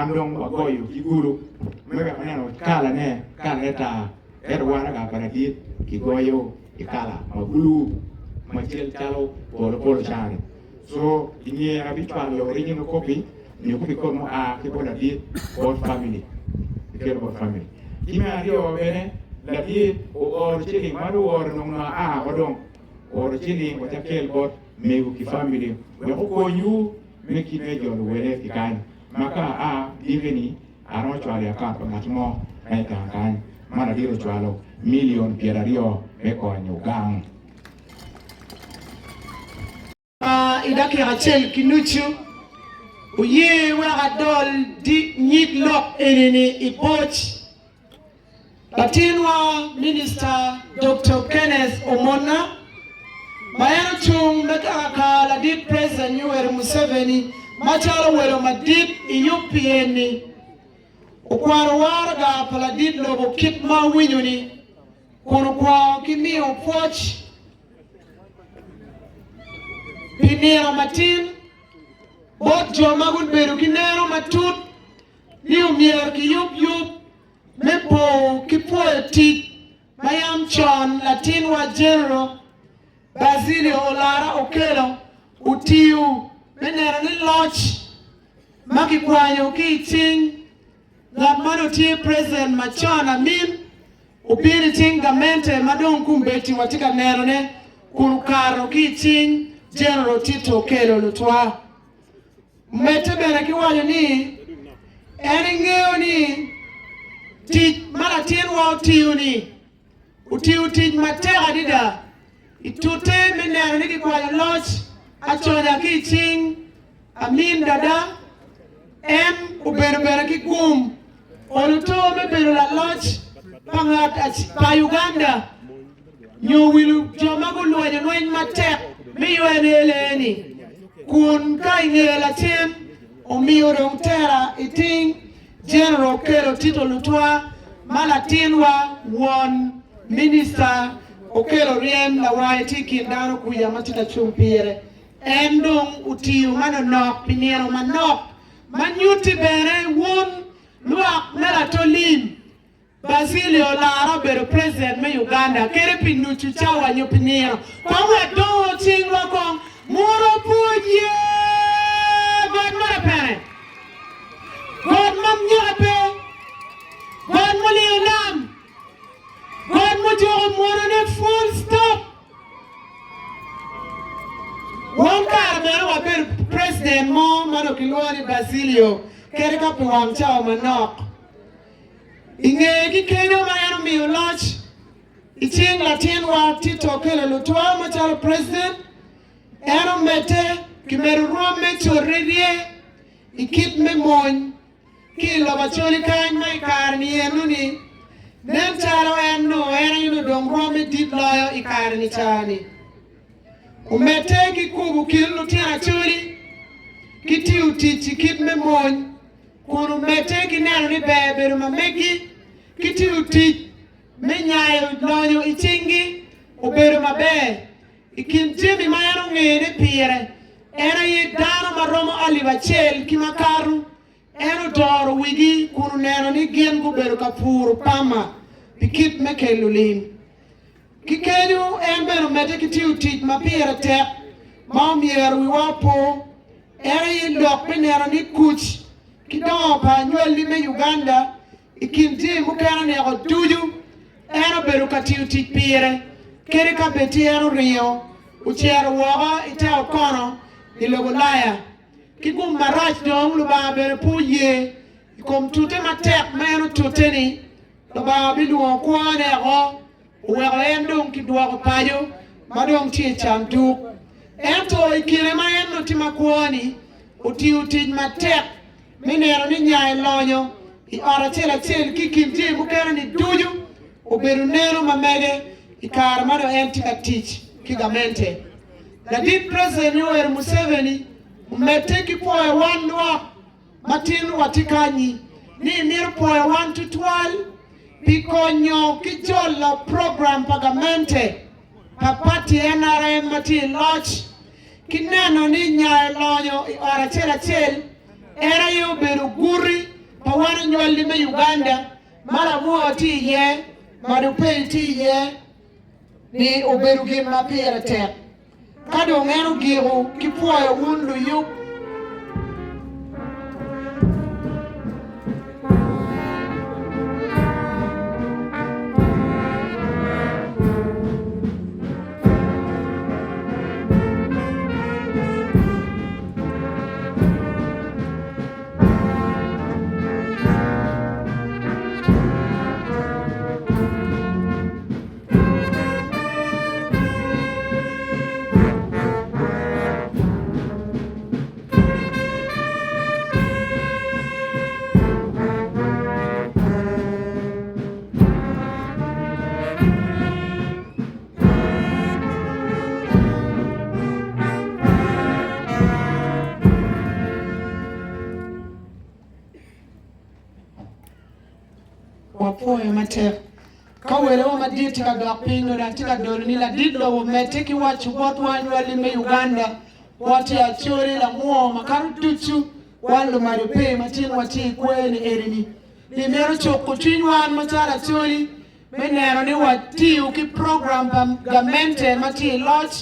Wan dong wagoyo ki gulu me wek waneno kalane, kalane tar, ento waraga pa ladit kigoyo i kala ma bulu ma cal calo polo polo cani. So i nge abicwalo original copy nyo copy kod mua ki bot ladit bot family, kikelo bot family. Ki me aryo bene ladit ooro ciling ma dong ooro nongo nongo aa wa dong ooro ciling wa cakel bot mego ki family wek okonywu me kit me jolo wele ki kany ma ka aa diki ni aromo cwalo i akaunt pa ngat mo ma i gang kany ma ladit ocwalo milion 20 me konyo gang. Ma i dakika acel ki nucu, oye wek adol nyig lok eni-ni i boc. Latinwa Minista Doktor Kenneth Omonna ma en ocung me kaka ka ladit President Yoweri Museveni macalo welo madit i yub pi eni okwano waraga pa ladit lobo kit ma owinyo-ni kun okwongo ki miyo pwoc pi nino matin bot jo ma gubedo ki neno matut ni omyero kiyub yub me po ki pwoyo tic ma yam con latinwa General Bazilio Olara Okello otiyo me neno ni loc ma kikwanyo ki i cing ngat ma dong tye President macon Amin obino i cing gamente ma dong kombeddi watye ka nenone kun okato ki i cing General Tito Okello Lutwa. Medde bene ki waco ni en engeyo ni tic ma latinwa otiyo-ni otiyo tic matek adada i tute me neno ni kikwanyo loc aconya ki i cing Amin Dada. En obedo bene ki gum olo to me bedo laloc pa ngat pa Uganda nyo wilo jo ma gulwenyo lweny matek me UNLA-ni kun ka i nge lacen omiyo dong tera i ting General Okello Tito Lutwa ma latinwa won Minista Okello Ryem lawange tye i kin dano kuca ma tye ka cung pire. En dong otiyo manonok pi nino manok ma nyutti bene wun lwak me Latolim. Bazilio Olara obedo president me Uganda kede pi nucu cawa nyo pi nino. Kong wek dongo cingwa kong muno pwony ye got ma lapene, got ma nyeke pe, got mulingo nam, got mujuko munone full stop. Wan kare meno wabedo president mo ma dong kilwongo ni Bazilio kede ka pi wang cawa manok. I ngeye ki kenyo ma en omiyo loc i cing latinwa Tito Okello Lutwa macalo President, en omedde ki medo rwom me correrye i kit me mony ki i lobo Acholi kany ma i kare-ni eno-ni nen calo en nongo en aye nongo dong rwomme dit loyo i kare-ni ca-ni. Omedde ki kubo kin lutino Acholi ki tiyo tic i kit me mony kun omedde ki neno ni ber bedo ma meggi ki tiyo tic me nyayo lonyo i cinggi obedo maber. I kin jami ma en ongene pire, en aye dano ma romo alip acel ki makato. En odoro wigi kun oneno ni gin gubedo ka puro pama pi kit me kelo lim. Ki kenyo, en bene omedde ki tiyo tic ma pire tek ma omyero wiwa opo, en aye lok me neno ni kuc ki dongo pa anywalli me Uganda i kin jami mukene oneko ducu. En obedo ka tiyo tic pire, kadi ka bed ti en oringo ocito woko i te okono i lobo Ulaya. Ki gum marac dong, Lubanga bene pe oye i kom tute matek ma en otute-ni. Lubanga bilwongo kwone oko, oweko en dong kidwoko paco ma dong tye i canduk. Ento i kine ma en nongo tye makwo-ni, otiyo tic matek me neno ni nya elonyo i ot acel acel ki i kin jami mukene-ni ducu obedo neno ma mege i kare ma dong en tye ka tic ki gamente. Ladit President Yoweri Museveni omedde ki pwoyo wan lwak ma tin watye kanyi ni emito pwoyo wan tutwal pi konyo ki jolo program pa gamente pa party NRM ma tye i loc ki neno ni nyayo lonyo i ot acel acel en aye obedo guti. pa wan anywalli me Uganda ma Lamwor tye iye, Madupei tye iye ni obedo gin ma pire tek. Ka dong en ogiko ki pwoyo wun luyub. Wapwoyo matek. Ka welewa madit tye ka dok piny nyo dok tye ka dolo ni ladit lobo medde ki waco botwa anywalli me Uganda, watye Acholi lamwo makato ducu wan lumado pe ma tin watye i kwer ni eni-ni, ni mito cuko cwiny wan macalo Acholi me neno ni watiyo ki program pa gamente ma tye i loc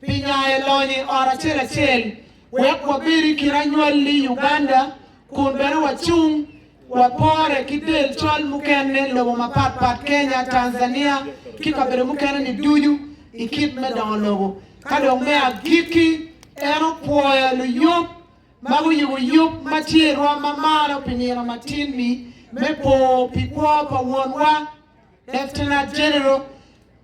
pi nyayo lonyo i ot acel acel wek wabed i kin anywalli i Uganda kun bene wacung wapore ki del col mukene lobo mapat pat Kenya, Tanzania ki kabedo mukene ni ducu i kit me dongo lobo. Ka dong me agikki en opwoyo luyub ma guyubo yub ma tye i rwom ma malo pi nino matin-ni me po pi kwo pa wonwa, Lieutenant General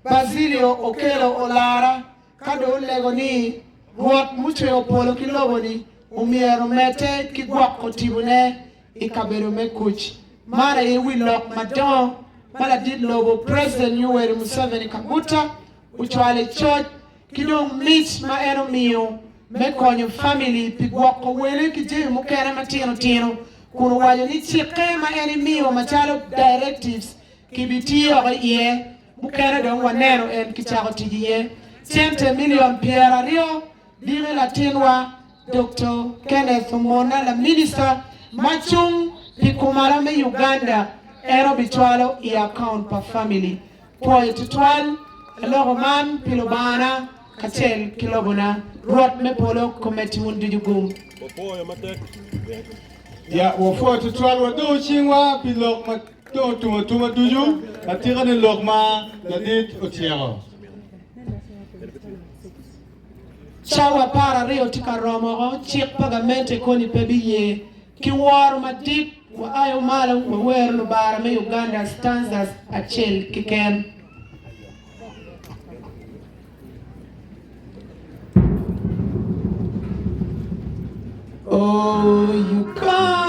Bazilio Okello Olara, ka dong olego ni Rwot mucweyo polo ki lobo-ni omyero omedde ki gwoko tibone i kabedo me kuc. Man aye wi lok madongo ma ladit lobo President Yoweri Museveni Kaguta ocwalo i coc ki dong mic ma en omiyo me konyo famili pi gwoko wele ki jami mukene matino tino kun owaco ni cikke ma en emiyo macalo directives kibitiyo iye mukene dong waneno en kicako tic iye cente milion 20 diki latinwa Doktor Kenneth Omona laminista ma cung pi kumalo me Uganda en obicwalo i account pa famili. Pwoyo tutwal aloko man pi Lubangana kacel ki lobona. Rwot me polo kometti wun ducu gum. Wapwoyo matek. Ya, wapwoyo tutwal. Wadongo cingwa pi lok ma dong otum atuma ducu, atika ni lok ma ladit otyeko. Cawa 12 tye ka romo oko, cik pa gamente koni pe biye ki woro madit. Waayo malo wawero lubara me Uganda stanzas acel keken. Oh Uganda.